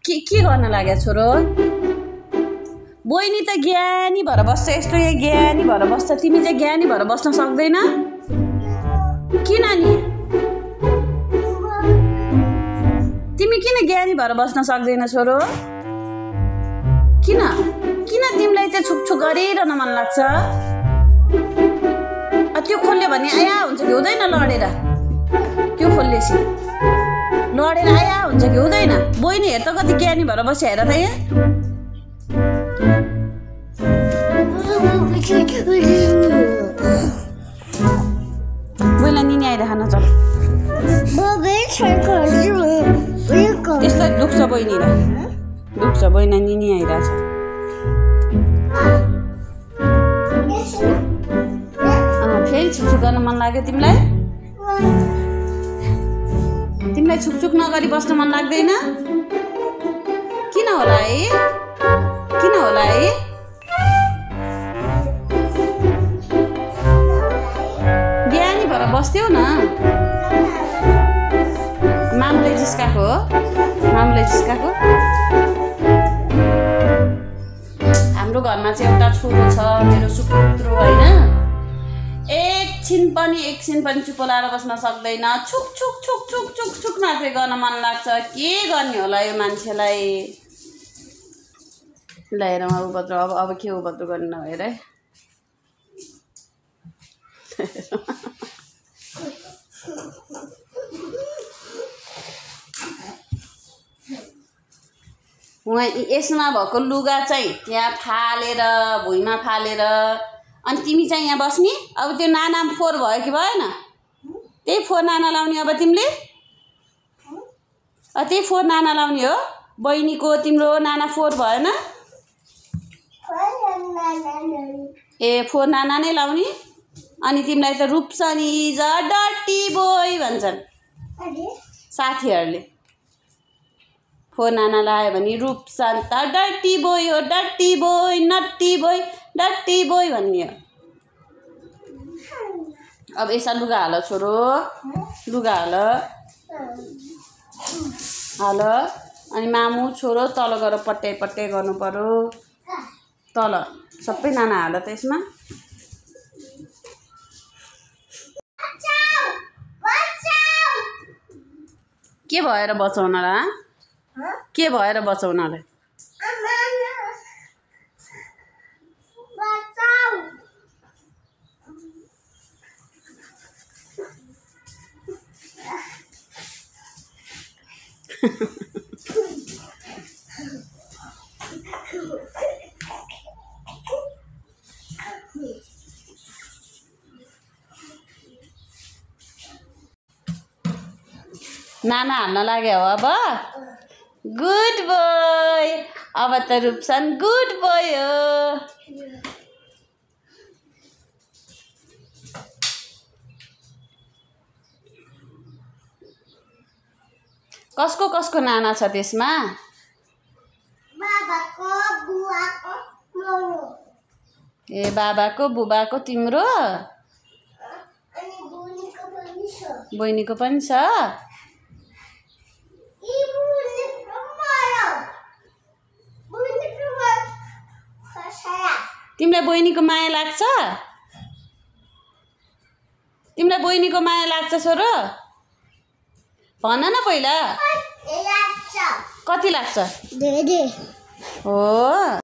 के गर्न लाग्यो छोरो? बहिनी त ज्ञानी भएर बस्छ, यस्तो यहाँ ज्ञानी भएर बस्छ, तिमी चाहिँ ज्ञानी भएर बस्न सक्दैन? किन नि? तिमी किन ज्ञानी भएर बस्न सक्दैन छोरो? किन किन तिमीलाई चाहिँ छुकछुक गरिरहन मन लाग्छ? त्यो खोल्यो भने आया हुन्छ कि हुँदैन? लडेर त्यो खोल्लेसी लडेर आया हुन्छ कि हुँदैन? बहिनी हेर त कति ज्ञानी भएर बस्यो, हेर त यहाँ। बहिनीलाई निनी आइरहन चल, त्यस्तै दुख्छ बहिनीलाई, दुख्छ बहिनी, निनी आइरहेछ। फेरि छुकछुक गर्न मन लाग्यो तिमीलाई? तिमीलाई छुकछुक नगरी बस्न मन लाग्दैन? किन होला है? किन होला है? ज्ञानी भएर बस्थ्यौ न। मामुले जिस्काएको हो, मामुले जिस्काएको। हाम्रो घरमा चाहिँ एउटा छोरो छ, मेरो सुपुत्रो होइन। एकछिन पनि चुप लाएर बस्न सक्दैन। छुक छुक छुक छुक छुक छुक मात्रै गर्न मन लाग्छ। के गर्ने होला यो मान्छेलाई? ल हेरौँ उपद्रो, अब के उपद्रो गर्ने नभएर है। उहाँ यसमा भएको लुगा चाहिँ त्यहाँ फालेर भुइँमा फालेर, अनि तिमी चाहिँ यहाँ बस्ने? अब त्यो नाना फोहोर भयो कि भएन? त्यही फोहोर नाना लाउने अब तिमीले? त्यही फोहोर नाना लाउने हो? बहिनीको तिम्रो नाना फोहोर भएन? ए फोहोर नाना नै लाउने? अनि तिमीलाई त रूपसनी इज अ डर्टी बोय भन्छन् साथीहरूले। फोहोर नाना लायो भने रूपसन त डर्टी बोय हो, dirty boy, Nutty boy, dirty boy भन्ने हो। अब यसमा लुगा हाल छोरो, लुगा हाल, हाल। अनि मामु छोरो तल गएर पट्याइ पट्याइ गर्नु पर्यो। तल सबै नाना हाल त यसमा। के भएर बचाउनलाई? के भएर बचाउनलाई? नाना हाल्न लाग्यो हो अब? Good boy. अब त रूपसन गुड बोय हो। कसको कसको नाना छ त्यसमा? बाबाको, बुवाको, मेरो। ए बाबाको, बुबाको, तिम्रो? अनि बहिनीको पनि छ। बहिनीको पनि छ? तिमीलाई बहिनीको माया लाग्छ? तिमीलाई बहिनीको माया लाग्छ छोरो? भन न पहिला। कति लाग्छ? धेरै हो।